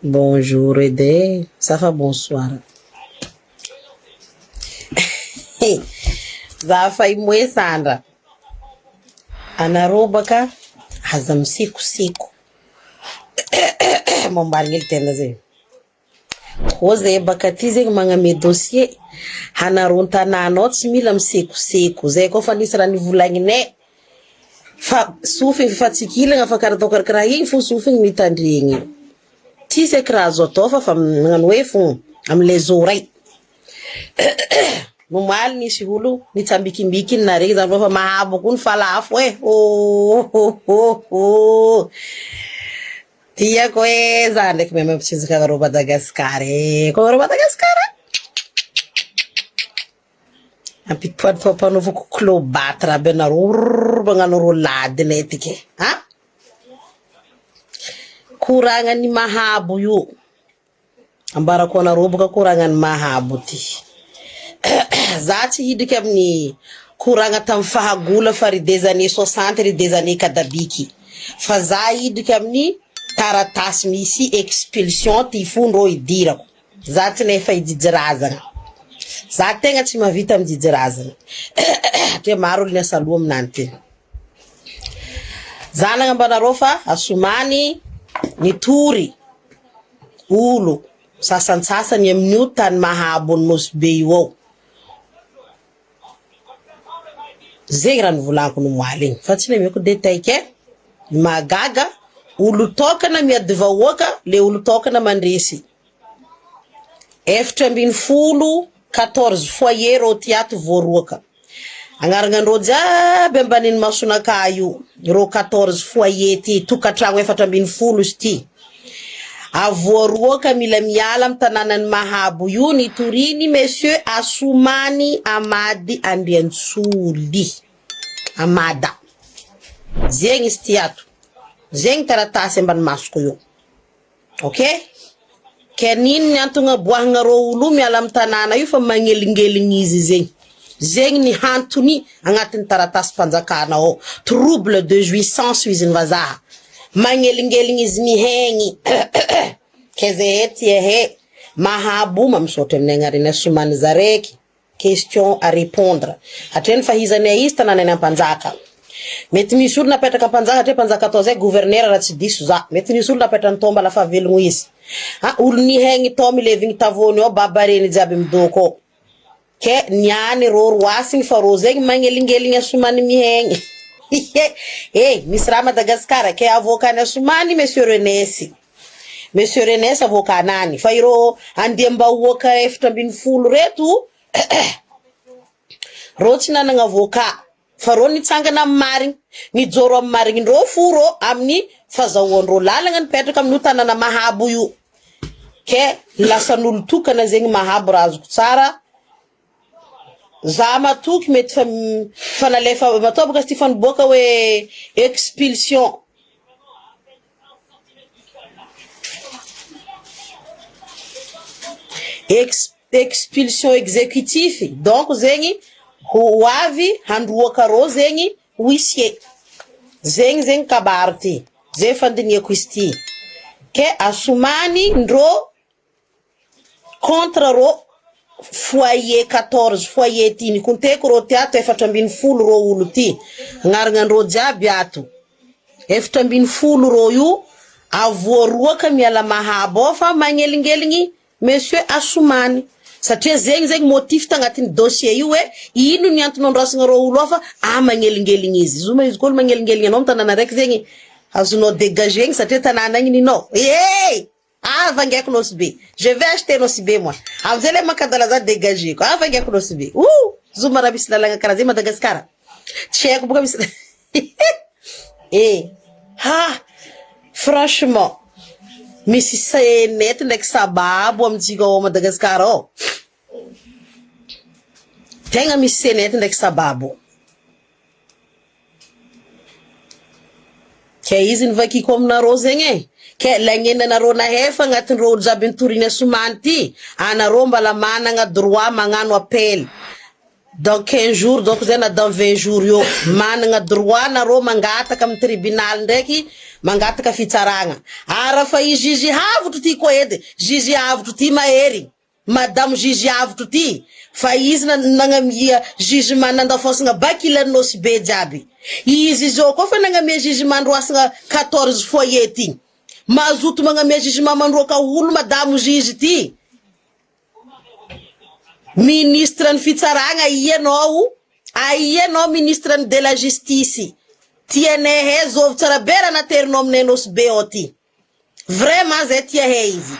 Bonjour edy e, sa fa bonsoir? Za fa i moe Sandra, anareo baka aza misekoseko momba hely tena zay. Koa zay baka aty zegny magname dossier hanaron-tanànao tsy mila misekoseko, zay koa fa nisy raha nivolagninay fa sofigny fa tsikilagna fa karaha atao karakaraha igny fo sofigny mitandregny. Tsisy eky raha azo atao fa fa magnano hoe fo amle oreilles. Omaly nisy olo nitsambikimbikiny nare za fa mahabo koa ny falafo e. Oh. Tiako e za ndraiky mahay mampitsinjaka anareo Madagascar e. Koa anareo Madagascar. Ampanaovako clobatre aby anareo magnano roladinay ty ke. Ha? Koragnan'ny Mahabo io. Ambarako anareo boka koragnan'ny Mahabo ty. Za tsy hidriky amin'ny koragna tamin'ny fahagola fa ry des années 60 ry des années kadabiky. Fa za hidriky amin'ny taratasy misy expulsion ty fo ndrô idirako. Za tsy nefa hijijy razana. Za tegna tsy mahavita mijijy razana. Satria maro olo niasa loha aminany ty. Za nagnambanareo fa asomany nitory olo sasantsasany amin'io tany Mahabo Nosy Be io ao. Zegny raha nivolaniko nomaly igny fa tsy nameko détail ke. Ny mahagaga olo tokana miady vahoaka le olo tokana mandresy. 14 14 foyer rô ty ato voaroaka. Agnaragnandreo jiaby ambanin'ny masonakahy io rô 14 foyer ty tokantragno 14 izy ty. Avoaroaka mila miala amy tanànan'i Mahabo io nitoriny monsieur Assoumani Amady Andriantsoly. Amada. Zegny izy ty ato. Zegny taratasy ambany masoko io. Ok? Ke nino ny antony aboahagna rô olo io miala amy tanàna io fa magnelingeligny izy zegny. Zegny ny hantony agnatin'ny taratasim-panjakana ao. Trouble de jouissance izy ny vazaha. Magnelingeligny izy mihegny. Ke zay ty ehe. Mahabo ma misaotra amin'ny agnarany Assoumani zareky. Question à répondre. Hatreny fahizanay izy tanànany Ampanjaka. Mety misy olo napetraka Ampanjaka satria Ampanjaka atao zay gouverneur raha tsy diso za. Mety nisy olo napetrany tao mbala fa velogno izy. Ha olo nihaigny tao milevigny tavony ao baba reny jiaby midoko ao. Ke niany rô roasigny fa rô zegny magnelingeligny Assoumani mihegny. Eh misy raha Madagascar ke avocat ny Assoumani monsieur Renesy. Monsieur Renes avocat nany fa ireo andiam-bahoaka 14 reto rô tsy nanagna avocat fa rô nitsangana amin'ny marigny nijoro amin'ny marigny ndrô fo rô amin'ny fazahoandrô lalagna nipetraka amin'io tanàna Mahabo io ke lasan'olo tokana zegny Mahabo raha azoko tsara. Za matoky mety fa fa nalefa matoa bôka izy ty fa niboaka hoe expulsion. Ex- expulsion exécutif donc zegny ho avy handroaka rô zegny huissier zegny zegny kabary ty zay fandinihako izy ty ke Assoumani ndrô contre rô foyer 14 foyer ty nikonteko rô ty ato 14 rô olo ty agnaragnandrô jiaby ato 14 rô io avoaroaka miala Mahabo ao fa magnelingeligny monsieur Assoumani satria zegny zegny motif tagnatin'ny dossier io hoe ino ny antony andrasagna rô olo ao fa ah magnelingeligny izy izy io ma izy koa olo magnelingeligny anao amy tanàna araiky zegny azonao dégagegny satria tanàna igny ninao eh ah vangaiko Nosy Be je vais acheter Nosy Be moi amizay le mankadala za dégageko ah vangaiko Nosy Be ouh zoma raha misy lalagna karaha zay Madagasikara tsy haiko boka misy eh ha franchement misy senety ndraiky sababo amintsika ao Madagasikara ao tegna misy senety ndraiky sababo ke izy nivakiko aminareo zegny e ke lagnenanareo nahefa agnatin'ireo olo jiaby nitoriny Assoumani ty anareo mbala managna droit magnano appel. Dans 15 jours donc zay na dans 20 jours eo managna droit nareo mangataka amin'ny tribunal ndraiky mangataka fitsaragna. Ara fa i juge Havotro ty koa edy, juge Havotro ty mahery, madame juge Havotro ty fa izy nagnamia jugement nandafôsagna bakilan'ny Nosy Be jiaby. Izy zao koa fa nagnamia jugement androasagna 14 foyer ty. Mazoto magnamia jugement mandroaka olo madame juge ty. Ministre ny fitsaragna aia anao? Aia anao ministre ny de la justice? Tianay he zovy tsara be raha naterinao aminay Nosy Be ao ty. Vraiment zay tia he izy.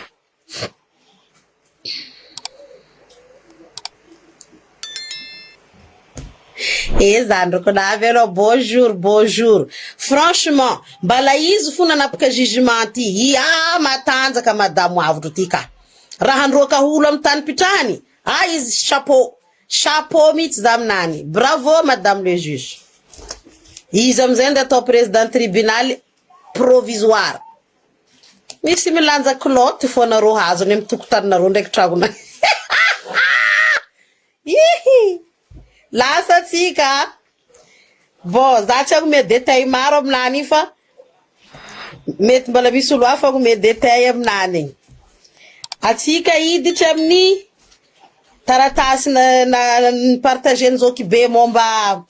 Eh zandriko navy anao bonjour bonjour franchement mbala izy fo nanapaka jugement ty hi ah matanjaka madamo avotro ty ka raha handroaka olo amy tany pitrahany ah izy chapeau chapeau mihitsy za aminany bravo madame le juge izy amizay nde atao président tribunal provisoire Misy milanja kilaoty fô nareo hazo any amin'ny tokotaninareo ndraiky tragnona. Ihi! Lasa tsika. Bon, za tsy hanome détail maro aminany io fa mety mbola misy olo hafa hanome détail aminany igny. Atsika hiditra amin'ny taratasy na, na nipartagen'i Zokibe momba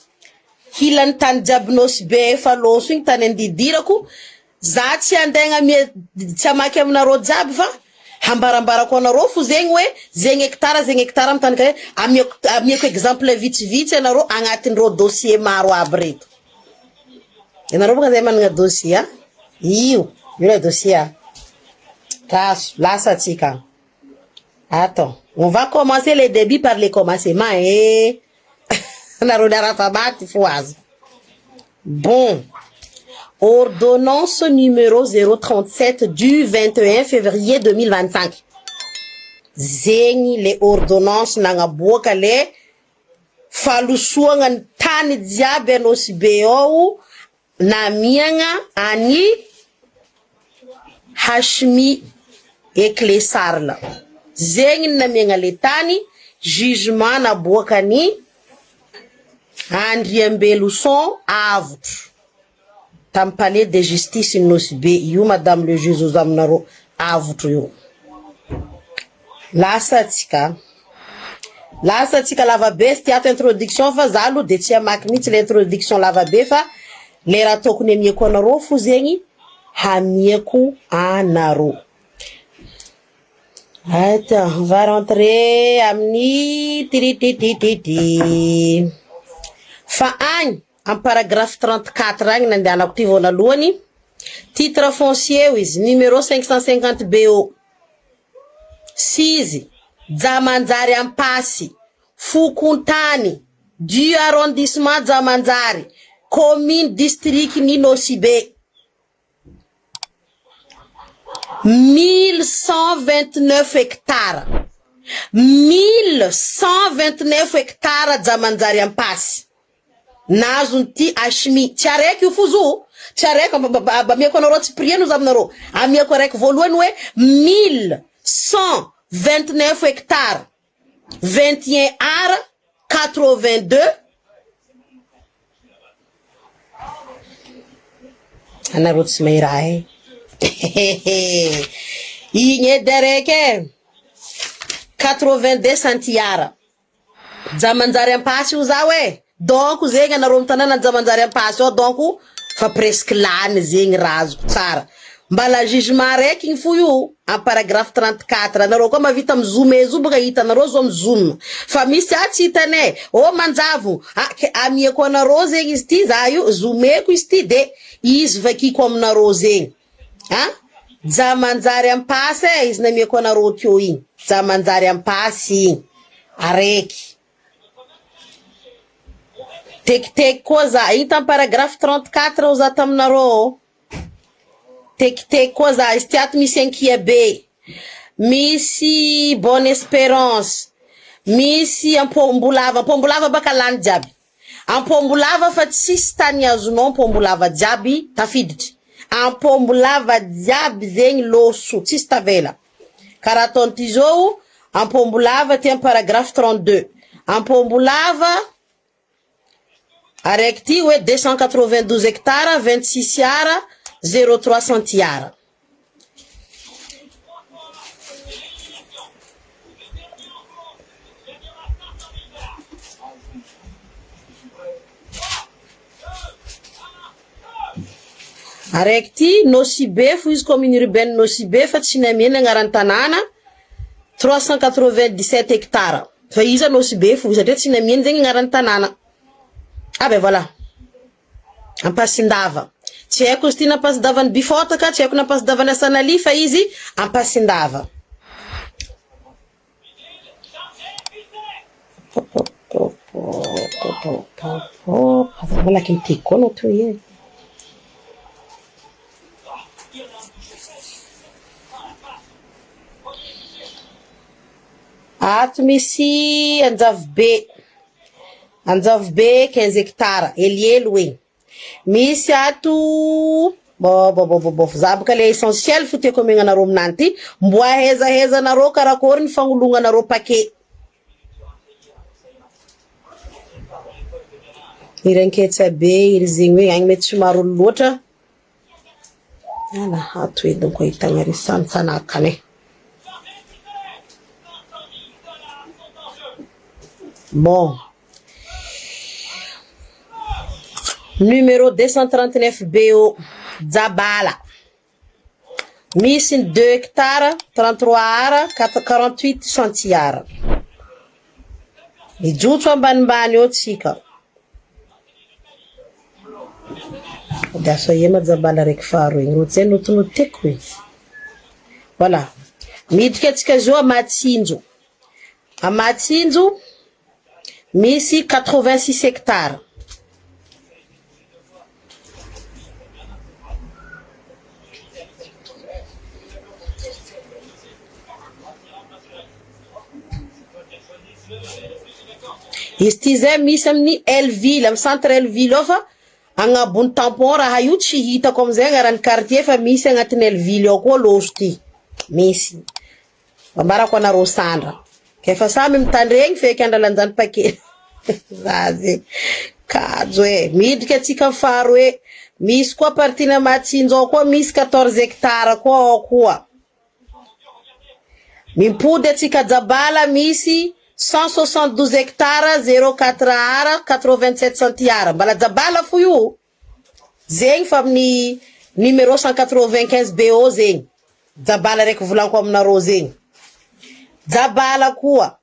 hilan'ny tany jiaby Nosy Be efa lôso igny tany andidirako. Za tsy andeha agnamia tsy hamaky aminareo jiaby fa hambarambarako anareo fo zegny hoe zegny hectare zegny hectare am tany kare amiako amiako exemple vitsivitsy anareo agnatin'ireo dossier maro aby reto. Ianareo boka zay managna dossier a? Io, io ilay dossier a. Traso, lasa atsika. Attends, on va commencer le début par le commencement eh. Nareo niara-famaky fo aza. Bon. Ordonnance numéro 037 du 21 février 2025. Zegny le ordonnance nagnaboaka le falosoagna ny tany jiaby a Nosy Be ao namiagna any Hashmi Eclesarl. Zegny ny namiagna le tany, jugement naboakany Andriambeloson Avotro tamin'ny palais de justice Nosy Be io madame le juge ozy aminareo Avotro io. Lasa atsika. Lasa atsika lavabe sy ty ato introduction fa za aloha de tsy hamaky mihitsy le introduction lavabe fa le raha tokony amiako anareo fo zegny hamiako anareo. Attends, on va rentrer amin'ny tiritititity. Fa agny amin'ny paragraphe 34 agny nandehanako ty voalohany. Titre foncier izy, numéro 550 BO. Sizy, Jamanjary Ampasy, fokontany du arrondissement Jamanjary, commune district ny Nosy Be. 1129 hectares. 1129 hectares Jamanjary Ampasy. Nazon'ity HMI. Tsy araiky io fo zo. Tsy araiky amiako anareo tsy prier no za aminareo. Amiako araiky voalohany hoe 1129 hectares. 21 ar 82 Anareo tsy mahay raha e. Igny edy araiky e. 82 centiara. Jamanjary Ampasy io zaho e. Donc zegny anareo amy tanàna Jamanjary Ampasy ao donc fa presque lany zegny raha azoko tsara. Mbala jugement araiky igny fo io amy paragraphe 34 anareo koa mahavita mi-zoomer zo bôka hitanareo zo mi-zoom fa misy ah tsy hitanay oh manjavo ah ke amiako anareo zegny izy ty za io zoomeko izy ty de izy vakiko aminareo zegny ah Jamanjary Ampasy e izy namiako anareo teo igny Jamanjary Ampasy igny araiky tekiteky koa za igny tamy paragraphe 34 ao za taminareo Tekiteky koa za izy ty ato misy Ankiabe, misy Bonne Esperance, misy Ampombolava, Ampombolava baka lany jiaby, Ampombolava fa tsisy tany azonao Ampombolava jiaby tafiditry, Ampombolava jiaby zegny lôso tsisy tavela, karaha ataon'ity zao Ampombolava ty am paragraphe 32, Ampombolava araiky ty hoe 292 hectares 26 ara 03 centiara. Araiky ty Nosy Be fo izy commune urbaine Nosy Be fa tsy namena agnaran'ny tanàna 397 hectares. Fa iza Nosy Be fo satria tsy namena zegny agnaran'ny tanàna. Ah ben voilà. Ampasindava. Tsy haiko izy ty na Ampasindavan'i Bifotaka, tsy haiko na Ampasindavan'i Asanali fa izy Ampasindava. Aza malaky miteny koa anao toy e. Ato misy Anjavobe, Anjavobe 15 hectares, helihely hoe. Misy ato bo bo bo bo za boka le essentiel fo tiako omegna anareo aminany ty, mbo ahaizahezanareo karakôry ny fagnolognanareo paquet. Iranketsa be iry zegny hoe agny mety tsy maro olo loatra. Ala ato edy ko ahitagna ry sanitsanakany e. Bon. Numéro 239 BO Jabala. Misy ny 2 hectares, 33 ara, 48 centiares. Mijotso ambanimbany eo tsika. Asa ia ma Jabala raiky faharoa igny, rô tsy hay notinoteko e. Voilà. Miditra antsika zao a Matsinjo. A Matsinjo misy 86 hectares. Izy ty zay misy amin'ny Hellville, amin'ny centre Hellville ao fa agnabon'ny tampon raha io tsy hitako amizay agnaran'ny quartier fa misy agnatin'ny Hellville ao koa lôso ty. Misy. Ambarako anareo sandra. K'efa samy mitandregny feky andralanjany paquet. Za ze kajo e. Midriky atsika faharoe. Misy koa partie-na Matsinjo ao koa misy 14 hectares koa ao koa. Mimpody atsika Jabala misy 172 hectares 04 ara 87 centiares. Mbala Jabala fo io. Zegny fa amin'ny numéro 195 BO zegny. Jabala raiky volaniko aminareo zegny. Jabala koa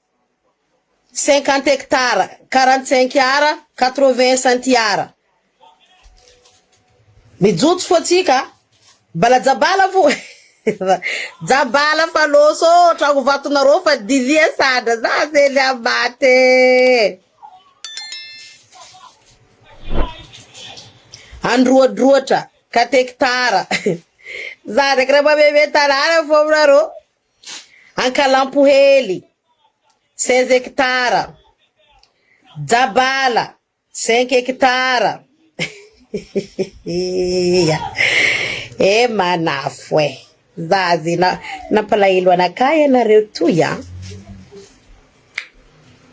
50 hectares 45 ara 81 centiares. Mijotso fo atsika. Bala jabala fo. Jabala fa loso tragno vatonareo fa dilia sandra za zely maty. Androadroatra 4 hectares. Za ndraiky raha maveve tanàna fo aminareo. Ankalampohely 16 hectares. Jabala 5 hectares. Eh manafo e. Za ze na nampalahelo anakahy ianareo toy a.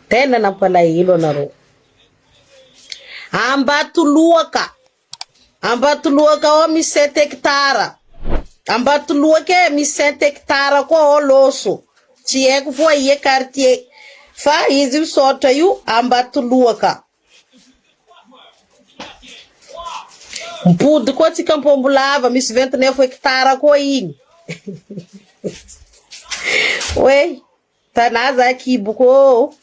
Tena nampalahelo anareo. Ambatoloaka. Ambatoloaka ao misy 7 hectares. Ambatoloaka e misy 7 hectares koa ao Loso. Tsy haiko foa ia quartier. Fa izy misaotra io Ambatoloaka. Mipody koa tsika Ampombolava misy 29 hectares koa igny. Oe Tanà za kiboko ô.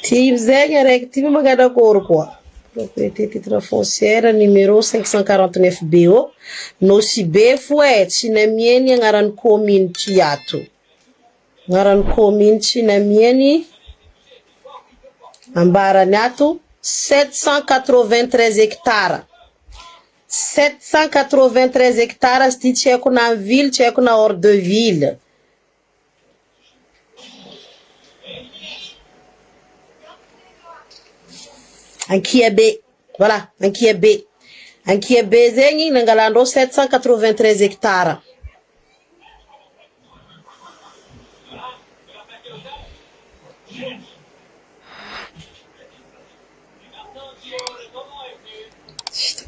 Ty amizay araiky ty magnano akôry koa. Propriété titre foncière numéro 549 BO Nosy Be fo e, tsy namieny agnaran'ny commune ty ato. Agnaran'ny commune tsy namieny ambarany ato 793 hectares. 793 hectares ty tsy haiko na en ville tsy haiko na hors de ville. Ankiabe, voilà, Ankiabe. Ankiabe zegny nangalandreo 793 hectares.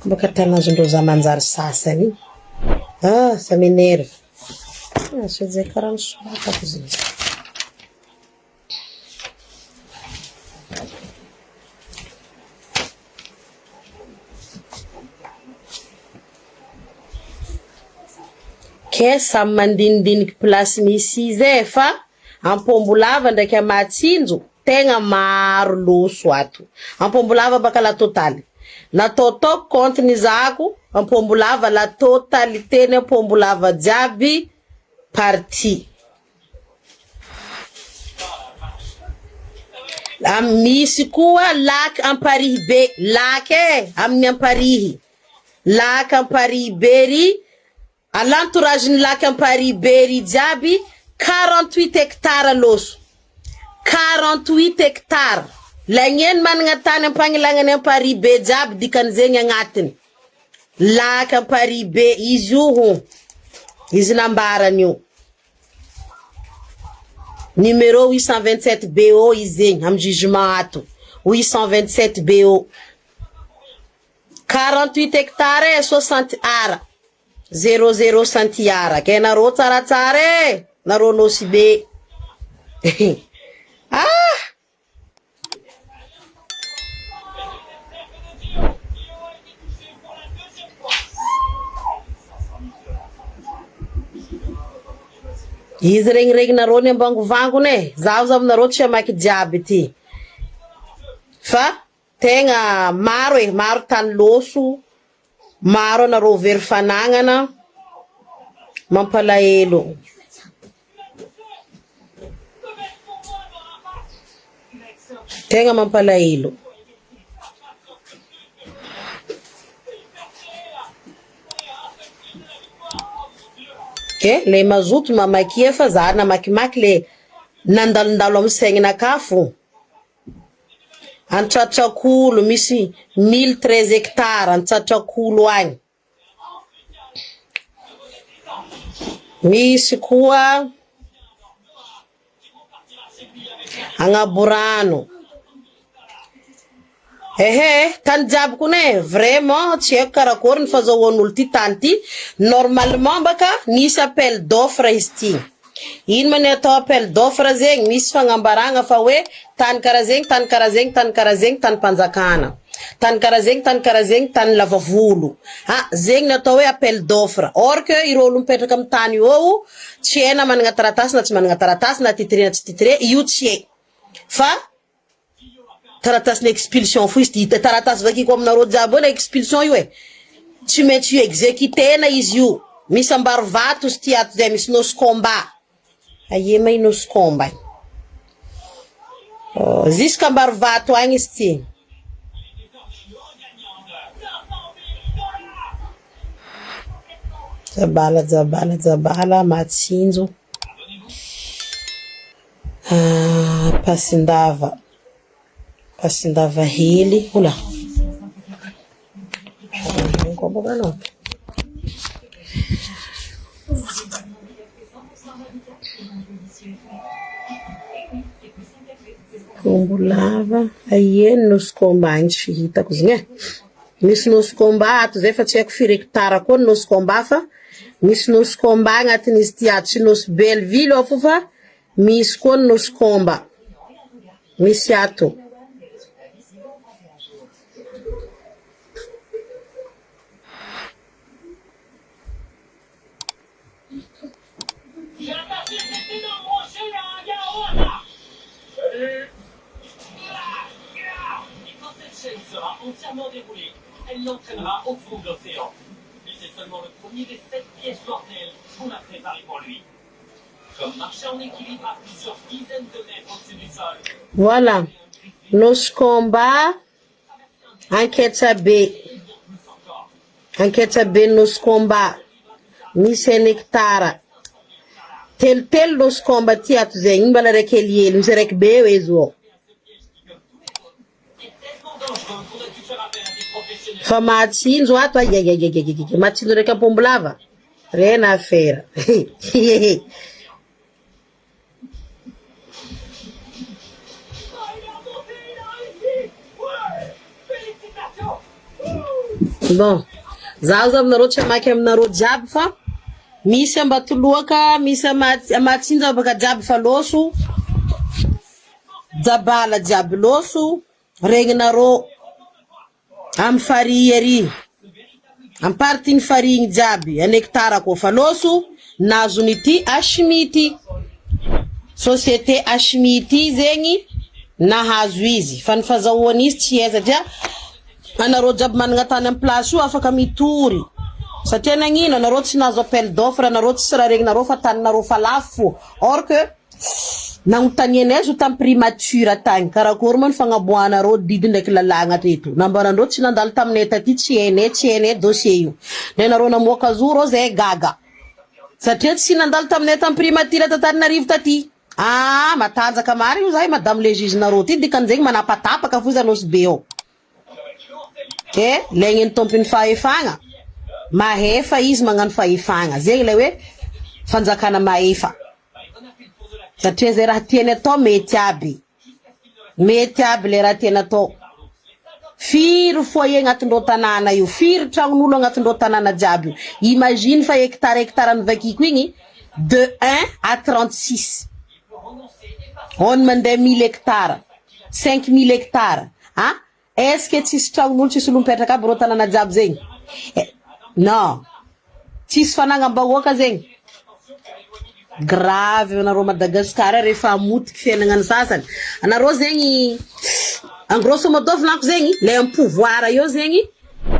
Baka tany azondreo za manjary sasany. Ah, ça m'énerve. Ah, ça zay karaha nisoratako zegny. Ke samy mandinidiniky place misy izy e fa Ampombolava ndraiky a Mahatsinjo tegna maro loso ato. Ampombolava baka la totaly. Nataotaoko compte nizahako Ampombolava la totalité ny Ampombolava jiaby partie. Misy koa lac Amparihibe, lac e amin'ny Amparihy, lac Amparihibe ry À l'entourage ny lac Amparibe ry jiaby 48 hectares loso 48 hectares lagneny managna tany ampagnilagnany Amparibe jiaby dikan'izegny agnatiny lac Amparibe izy io ho izy nambarany io numéro 827 BO izy zegny amy jugement ato 827 BO 48 hectares e 60 ara zéro zéro centiara ke nareo tsaratsara e nareo nosy be ah Izy regniregninareo ny ambangovangony e zaho za aminareo tsy hamaky jiaby ty fa Tegna maro e, maro tany lôso, maro anareo very fanagnana, mampalahelo. Tegna mampalahelo. Ke le mazoto mamakia fa za namakimaky le nandalondalo amy saignanakahy fô. Antsatrakolo, misy 1013 hectares Antsatrakolo agny. Misy koa Agnaborano. Ehe, tany jiaby kony e, vraiment tsy haiko karakory ny fazahoan'olo ty tany ty, normalement baka nisy appel d'offre izy ty. Ino ma ny atao appel d'offre zegny? Misy fagnambaragna fa hoe tany karaha zegny, tany karaha zegny, tany karaha zegny, tanim-panjakana. Tany karaha zegny, tany karaha zegny, tany lava volo. Ah, zegny ny atao hoe appel d'offre. Or que ireo olo mipetraka amin'ny tany io ao, tsy hay na managna taratasy na tsy managna taratasy, na titré na tsy titré, io tsy hay. Fa Taratasin'ny expulsion fo izy ty, taratasy vakiko aminareo jiaby eo le expulsion io e, tsy maintsy io executer-na izy io, misy Ambarovato izy ty ato zay, misy Nosy Komba, aia ma i Nosy Komba io, jusque Ambarovato agny izy ty. Jabala jabala jabala Mahatsinjo. Pasindava, pasindava hely, hola. Kombolava, aia ny nosy Komba agny tsy hitako zegny e. Misy nosy Komba ato zay fa tsy haiko firy hectare koa ny nosy Komba fa misy nosy Komba agnatin'izy ty ato, tsy nosy Belleville ao fo fa misy koa ny nosy Komba, misy ato. Voilà, Nosy Komba, Anketsabe, Anketsabe Nosy Komba, misy un hectare, telotelo Nosy Komba ty ato zay, iny mbola raiky helihely, misy raiky be eo izy io. Fa mahatsinjo ato, aiaiaiaiaiai, mahatsinjo ndraiky Ampombolava, rien à faire. Bon, zaho zao aminareo tsy hamaky aminareo jiaby fa misy Ambatoloaka, misy Amatsinja baka jiaby fa loso, Jabala jiaby loso, regninareo amy farihy ary, amy partie ny farihy igny jiaby, an hectare koa fa loso, nazon'ity HMI ty. Société HMI ity zegny nahazo izy, fa ny fazahoany izy tsy hay satria anareo jiaby managna tany amy place io afaka mitory satria nagnino anareo tsy nahazo appel d'offre, anareo tsisy raha regninareo fa taninareo fa lafo fo, or que nagnontanianay zo tamy primature tagny karakory moa ny fagnaboahanareo didy ndraiky lalàgna teto, nambarandreo tsy nandalo taminay taty tsy hainay tsy hainay dossier io, ndre nareo namoaka zo rô zahay gaga satria tsy nandalo taminay tamy primature t'Antananarivo taty. Ah matanjaka marigny io zahay madame le juge nareo ty dikan'izegny manapatapaka fo izy Nosy Be ao. Ke legniny tompony fahefagna mahefa izy magnano fahefagna zegny le hoe fanjakana mahefa satria zay raha tiany atao mety aby mety aby le raha tiany atao. Firy foyer agnatin-dreo tanàna io, firy tragnon'olo agnatin-dreo tanàna jiaby io. Imagine fa hectare hectare novakiko igny de 1 à 36. Ony mandeha 1000 hectares, 5000 hectares. Ah, est-ce que tsisy tragnon'olo tsisy olo mipetraka aby reo tanàna jiaby zegny? Eh, non. Tsisy fanagnam-bahoaka zegny. Grave anareo Madagasikara rehefa hamotiky fiainana ny sasany. Anareo zegny en grosso modo volaniko zegny le am pouvoir eo zegny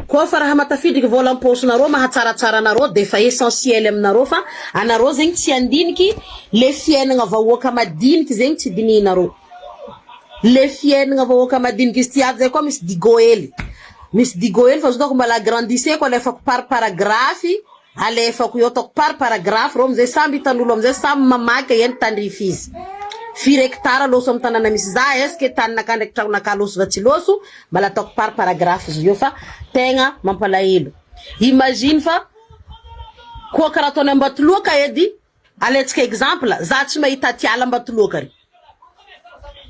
koa fa raha matafidriky vola am-paosinareo mahatsaratsara anareo de efa essentiel aminareo fa anareo zegny tsy andiniky le fiainana vahoaka madiniky zegny tsy dinihinareo. Le fiainana vahoaka madiniky izy ty aby zay koa misy digo hely. Misy digo hely fa zo dako mbala agrandisseko alefako par paragraphe alefako eo ataoko par paragraphe reo amizay samby hitan'olo amizay samy mamaky eny tandrify izy. Firy hectare loso amy tanàna misy za est-ce que taninakahy ndraiky tragnonakahy loso va tsy loso mbala ataoko par paragraphe izy io fa tegna mampalahelo. Imagine fa koa karaha ataony Ambatoloaka edy alaitsika exemple za tsy mahita tiala Ambatoloaka ry.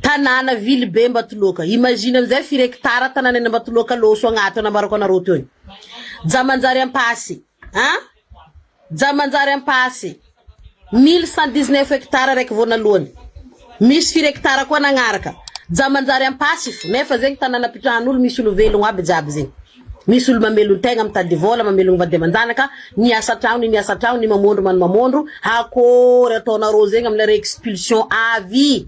Tanàna ville be Ambatoloaka. Imagine amizay firy hectare tanàna any Ambatoloaka loso agnaty nambarako anareo teo igny. Jamanjary Ampasy, hein? Jamanjary Ampasy. 1119 hectare raiky voanalohany. Misy firy hectare koa nagnaraka. Jamanjary Ampasy fo nefa zegny tanàna pitrahan'olo misy olo velogno aby jiaby zegny. Misy olo mamelon-tegna mitady vola, mamelogno vady aman-janaka, ny asa tragno ny miasa tragno, ny mamondro mano mamondro. Akory ataonareo zegny amina expulsion à vie.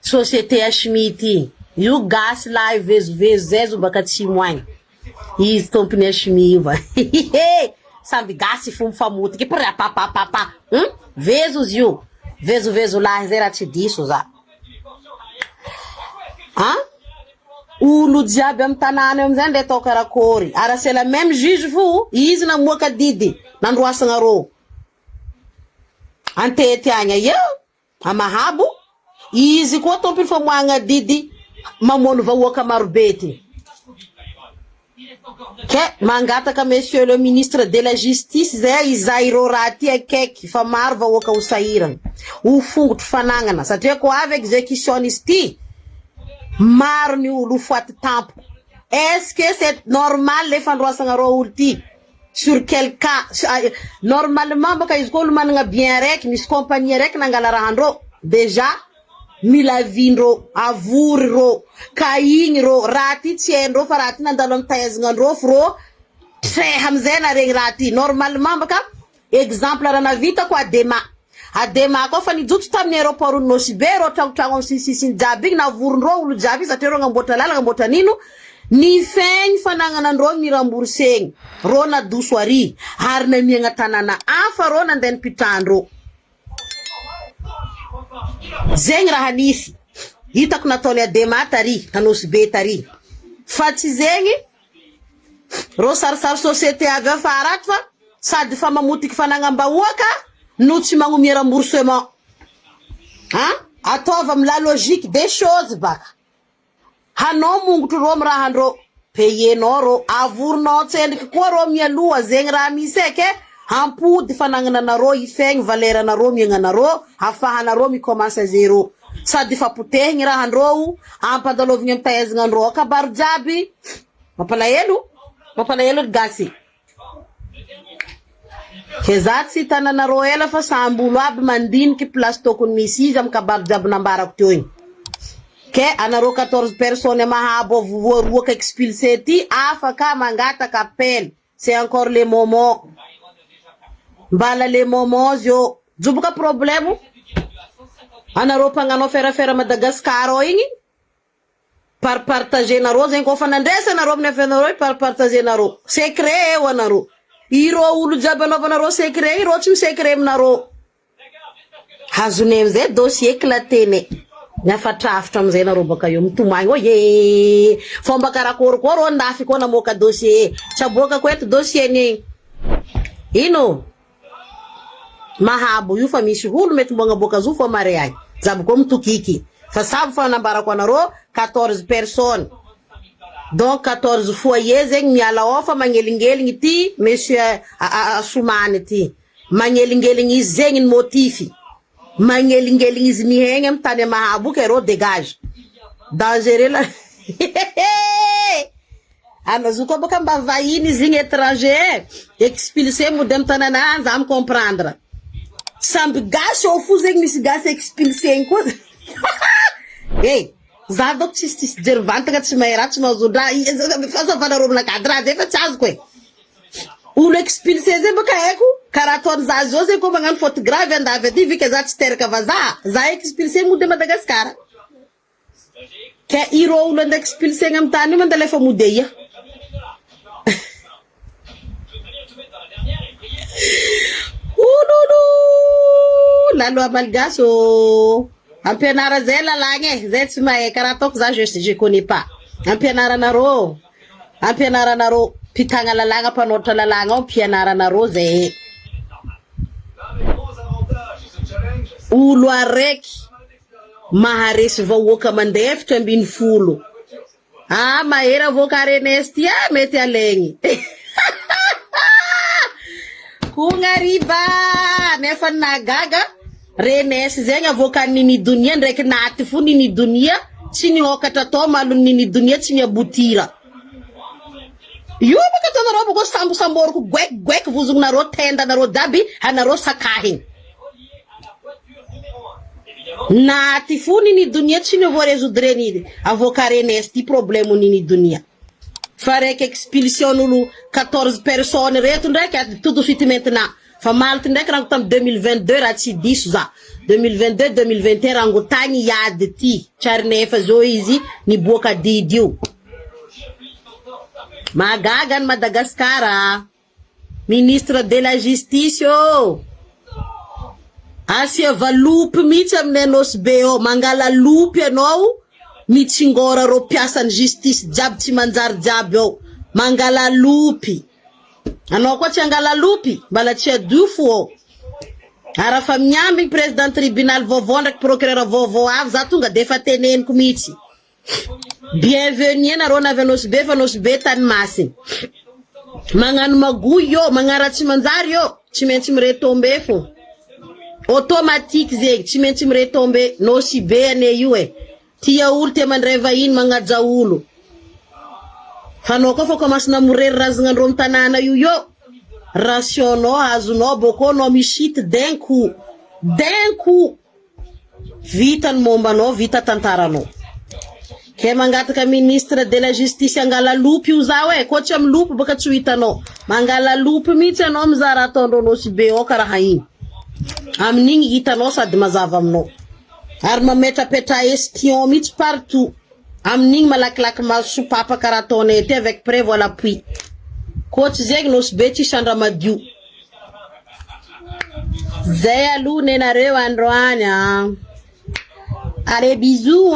Société HMI ty. Io gasy lahy vezovezo zay zo baka atsimo agny. Izy tompony HMI io va. Samby gasy fo mifamotiky prapapapapa. Hmm? Vezo izy io. Vezovezo lahy zay raha tsy diso za. Ah? Olo jiaby amy tanàna io amizay ndre atao karakory. Ary c'est la même juge fo izy namoaka didy nandroasagna rô. Antety agny io amahabo izy koa tompony famoahagna didy mamono vahoaka marobe ty. Ke mangataka monsieur le ministre de la justice zay izay ireo raha ty akaiky fa maro vahoaka ho sahirana ho fongotro fanagnana satria ko avy exécution izy ty maro ny olo ho foaty tampoko. Est-ce que c'est normal le fandroasagna reo olo ty? Sur quel cas? Normalement baka izy koa olo managna bien araiky misy compagnie araiky nangala rahandreo déjà mila avindreo avory reo ka igny reo raha ty tsy haindreo fa raha ty nandalo amy tahaizanandreo fo reo treha amizay naregny raha ty normalement baka exemple raha navitako Adema Adema koa fa nijotso tamin'ny aéroport Nosy Be reo tragnotragno amy sisisiny jiaby igny navorondreo olo jiaby igny satria reo agnamboatra lalana agnamboatra nino ny fegny fanagnanandreo niramboursegny reo nadoso ary ary namiagna tanàna hafa reo nandeha nipitrahandreo zegny raha nisy hitako nataony Adema tary ta Nosy Be tary fa tsy zegny reo sarisary société avy afara ato fa sady fa mamotiky fanagnam-bahoaka no tsy magnomia remboursement ah ataova amy la logique des choses baka hanao mongotro reo amy rahandreo payenao reo avorinao tsendriky koa reo mialoha zegny raha misy eky ampody fanagnananareo ifegny valeur anareo miagnanareo afahanareo mi-commence à zéro sady fa potehigny rahandreo ampandalovigny amy tahaizanandreo kabaro jiaby mampalahelo. Mampalahelo ry gasy. Ke za tsy hitananareo ela fa samby olo aby mandiniky place tokony misy izy am kabary jiaby nambarako teo igny. Ke anareo 14 personnes mahabo voaroaka expulsé ty afaka mangataka appel c'est encore le moment. Mbala le moment zio. Joboka problème anareo mpagnano ferafera Madagascar ao igny par partager-nareo zegny koa fa nandresy anareo amin'ny affaire-nareo par partager-nareo secret eo anareo. Ireo olo jiaby anaovanareo secret ireo tsy mi-secret aminareo. Azonay amizay dossier éclaté-nay. Miafatrafitra amizay nareo baka eo mitomagny oh ye fomba karakory koa rô andafy koa namoaka dossier tsy aboakako eto dossier ny ino Mahabo io fa misy olo mety mbo agnaboaka azy io fô mare agny jiaby koa mitokiky fa samy fa nambarako anareo 14 personnes donc 14 foyer zegny miala ao fa magnelingeligny ty monsieur Assoumany ty magnelingeligny izy zegny ny motif magnelingeligny izy mihegny amy tany Mahabo ke rô dégage dangereux la Anazo koa bôka mba vahiny izy igny étranger expulsé mody amy tanàna any za mi-comprendre. Samby gasy ao fo zegny misy gasy expulsé igny koa. Eh, za dônko tsisy tsisy jery vantagna tsy mahay raha tsy mahazo raha fahazavanareo aminakahy raha zay fa tsy azoko e. Olo expulsé zay bôka haiko karaha ataony za zao zegny koa magnano faute grave andafy aty vu que za tsy teraka vazaha, za expulsé mody à Madagascar. Ke ireo olo andeha expulsegna amy tany io mandeha alefa mody aia? Ololo! La loi malgache ô! Ampianara zay lalàgna e, zay tsy mahay karaha ataoko za je je connais pas. Ampianaranareo, ampianaranareo mpitagna lalàgna mpanoratra lalàgna ao ampianaranareo zay. Olo araiky Maharesy vahoaka mandeha 14. Ah mahery avocat Renes ty ah mety alaigny. Kognariba nefa ny nahagaga Renes zegny avocat Nini Donia ndraiky naty fo Nini Donia tsy nihokatra tao malony Nini Donia tsy niabotira. Io baka ataonareo boko sambosamboriko goaiky goaiky vozognareo tendanareo jiaby anareo sakahigny. Naty fo nini donia tsy ny voaresoudre ny avocat Renes ty problème nini donia. Fa raiky expulsion olo 14 personnes reto ndraiky ady tout de suite maintenant. Fa maly ndraiky rango tamy 2022 raha tsy diso za. 2022 2021 rango tagny hiady ty. Tsy ary nefa zao izy niboaka didy io. Mahagaga ny Madagascar. Ministre de la justice ô! Asiava lopy mihitsy aminay Nosy Be ao, mangala lopy anao mitsingôra reo mpiasan'ny justice jiaby tsy manjary jiaby ao, mangala lopy. Anao koa tsy angala lopy, mbala tsy adio fo ao. Ary afa miambigny président tribunal vaovao ndraiky procureur vaovao avy za tonga de efa teneniko mihitsy. Bienvenue anareo navy a Nosy Be fa Nosy Be tany masiny. Magnano magoy io, magnara tsy manjary io, tsy maintsy miretombe fo. Automatique zegny, tsy maintsy miretombe. Nosy Be ane io e. Tia olo, tia mandray vahiny, magnaja olo. Fa anao koa fa commence namorery razagnandreo amy tanàna io io, ration-nao azonao bôkô anao mi-chute d'un coup. D'un coup. Vita ny momba anao, vita tantaranao. Ke mangataka ministre de la justice angala lopy io zaho e, koa tsy amy lopy baka tsy ho hitanao. Mangala lopy mihitsy anao mizaha raha ataondreo Nosy Be ao karaha igny. Amin'igny hitanao sady mazava aminao. Ary mametrapetraha espion mihitsy partout. Amin'igny malakilaky mahazo sopapa karaha ataonay aty avec preuve à l'appui. Koa tsy zegny Nosy Be tsisy andra madio. Zay aloha nenareo androany a. Allez bisous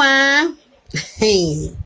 hein.